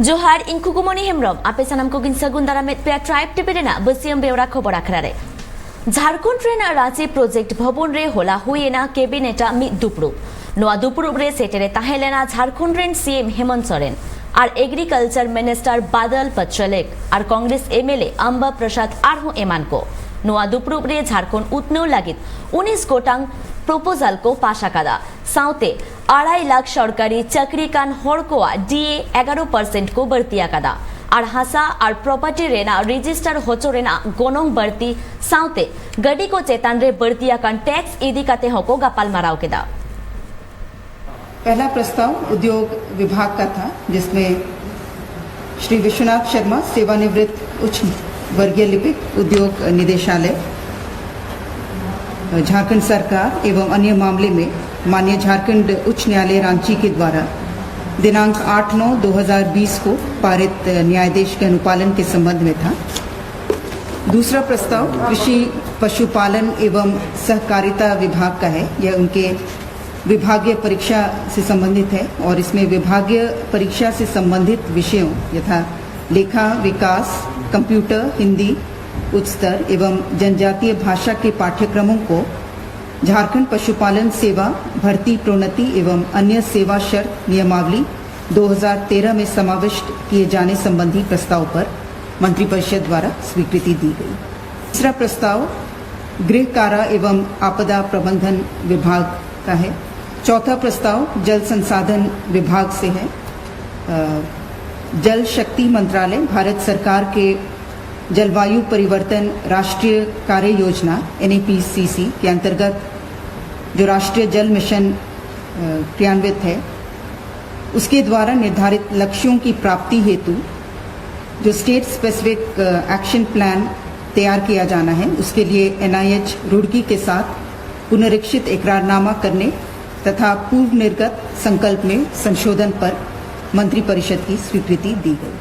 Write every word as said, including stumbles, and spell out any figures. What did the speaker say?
ᱡᱚᱦᱟᱨ, ᱤᱧ ᱠᱷᱩᱜᱩᱢᱚᱱᱤ ᱦᱮᱢᱵᱨᱚᱢ᱾ ᱟᱯᱮ ᱥᱟᱱᱟᱢ ᱠᱚᱜᱮᱧ ᱥᱟᱹᱜᱩᱱ ᱫᱟᱨᱟᱢᱮᱫ ᱯᱮᱭᱟ ᱴᱨᱟᱭᱤᱵᱽ ᱴᱤᱵᱷᱤ ᱨᱮᱱᱟᱜ ᱵᱟᱹᱥᱤᱭᱟᱹᱢ ᱵᱮᱣᱨᱟ ᱠᱷᱚᱵᱚᱨ ᱟᱠᱷᱲᱟ ᱨᱮ᱾ ᱡᱷᱟᱲᱠᱷᱚᱸᱰ ᱨᱮᱱᱟᱜ ᱨᱟᱸᱪᱤ ᱯᱨᱚᱡᱮᱠᱴ ᱵᱷᱚᱵᱚᱱ ᱨᱮ ᱦᱚᱞᱟ ᱦᱩᱭ ᱮᱱᱟ ᱠᱮᱵᱤᱱᱮᱴ ᱟᱜ ᱢᱤᱫ ᱫᱩᱯᱲᱩᱵ᱾ ᱱᱚᱣᱟ ᱫᱩᱯᱲᱩᱵ ᱨᱮ ᱥᱮᱴᱮᱨᱮ ᱛᱟᱦᱮᱸ ᱞᱮᱱᱟ ᱡᱷᱟᱲᱠᱷᱚᱸᱰ ᱨᱮᱱ ᱥᱤ ᱮᱢ ᱦᱮᱢᱚᱱᱛ ᱥᱚᱨᱮᱱ ᱟᱨ ᱮᱜᱽᱨᱤᱠᱟᱞᱪᱟᱨ ᱢᱤᱱᱤᱥᱴᱟᱨ ᱵᱟᱫᱚᱞ ᱯᱟᱪᱨᱟᱞᱮᱠ ᱟᱨ Congress M L A Amba Prasad ᱟᱨᱦᱚᱸ ᱮᱢᱟᱱ ᱠᱚ᱾ ᱱᱚᱣᱟ ᱫᱩᱯᱲᱩᱵ ᱨᱮ ᱡᱷᱟᱲᱠᱷᱚᱸᱰ ᱩᱛᱱᱟᱹᱣ ᱞᱟᱹᱜᱤᱫ ᱩᱱᱤᱥ ᱜᱚᱴᱟᱝ ᱯᱨᱚᱯᱳᱡᱟᱞ ᱠᱚ ᱯᱟᱥ ᱟᱠᱟᱫᱟ᱾ ᱥᱟᱶᱛᱮ ᱟᱲᱟᱭ ᱞᱟᱠᱷ ᱥᱚᱨᱠᱟᱨᱤ ᱪᱟᱹᱠᱨᱤ ᱠᱟᱱ ᱦᱚᱲ ᱠᱚᱣᱟᱜ ᱰᱤ ᱮ ᱮᱜᱟᱨᱚ ᱯᱟᱨᱥᱮᱱᱴ ᱠᱚ ᱵᱟᱹᱲᱛᱤ ᱟᱠᱟᱫᱟ ᱟᱨ ᱦᱟᱥᱟ ᱟᱨ ᱯᱨᱚᱯᱟᱨᱴᱤ ᱨᱮᱱᱟᱜ ᱨᱮᱡᱤᱥᱴᱟᱨ ᱦᱚᱪᱚ ᱨᱮᱱᱟᱜ ᱜᱚᱱᱚᱝ ᱵᱟᱹᱲᱛᱤ ᱥᱟᱶᱛᱮ ᱜᱟᱹᱰᱤ ᱠᱚ ᱪᱮᱛᱟᱱ ᱨᱮ ᱵᱟᱹᱲᱛᱤ ᱟᱠᱟᱱ ᱴᱮᱠᱥ ᱤᱫᱤ ᱠᱟᱛᱮ ᱦᱚᱸᱠᱚ ᱜᱟᱯᱟᱞᱢᱟᱨᱟᱣ ᱠᱮᱫᱟ᱾ पहला प्रस्ताव उद्योग विभाग का था, जिसमें श्री विश्वनाथ शर्मा, सेवानिवृत्त उच्च वर्गीय लिपिक, उद्योग निदेशालय, झारखंड सरकार एवं अन्य मामले में माननीय झारखंड उच्च न्यायालय रांची के द्वारा दिनांक आठ नौ दो हज़ार बीस को पारित न्यायाधीश के अनुपालन के संबंध में था। दूसरा प्रस्ताव कृषि, पशुपालन एवं सहकारिता विभाग का है। यह उनके विभागीय परीक्षा से संबंधित है और इसमें विभागीय परीक्षा से संबंधित विषयों यथा लेखा विकास, कंप्यूटर, हिंदी उच्च स्तर एवं जनजातीय भाषा के पाठ्यक्रमों को झारखंड पशुपालन सेवा भर्ती प्रोन्नति एवं अन्य सेवा शर्त नियमावली दो हज़ार तेरह में समाविष्ट किए जाने संबंधी प्रस्ताव पर मंत्रिपरिषद द्वारा स्वीकृति दी गई। तीसरा प्रस्ताव गृह कारा एवं आपदा प्रबंधन विभाग का है। चौथा प्रस्ताव जल संसाधन विभाग से है। अ, जल शक्ति मंत्रालय भारत सरकार के जलवायु परिवर्तन राष्ट्रीय कार्य योजना, एनईपीसीसी, के अंतर्गत जो राष्ट्रीय जल मिशन, अ, क्रियान्वित है, उसके द्वारा निर्धारित लक्ष्यों की प्राप्ति हेतु जो स्टेट स्पेसिफिक एक्शन प्लान तैयार किया जाना है, उसके लिए एनआईएच रुड़की के साथ पुनरीक्षित इकरारनामा करने तथा पूर्व निर्गत संकल्प में संशोधन पर मंत्रिपरिषद की स्वीकृति दी गई।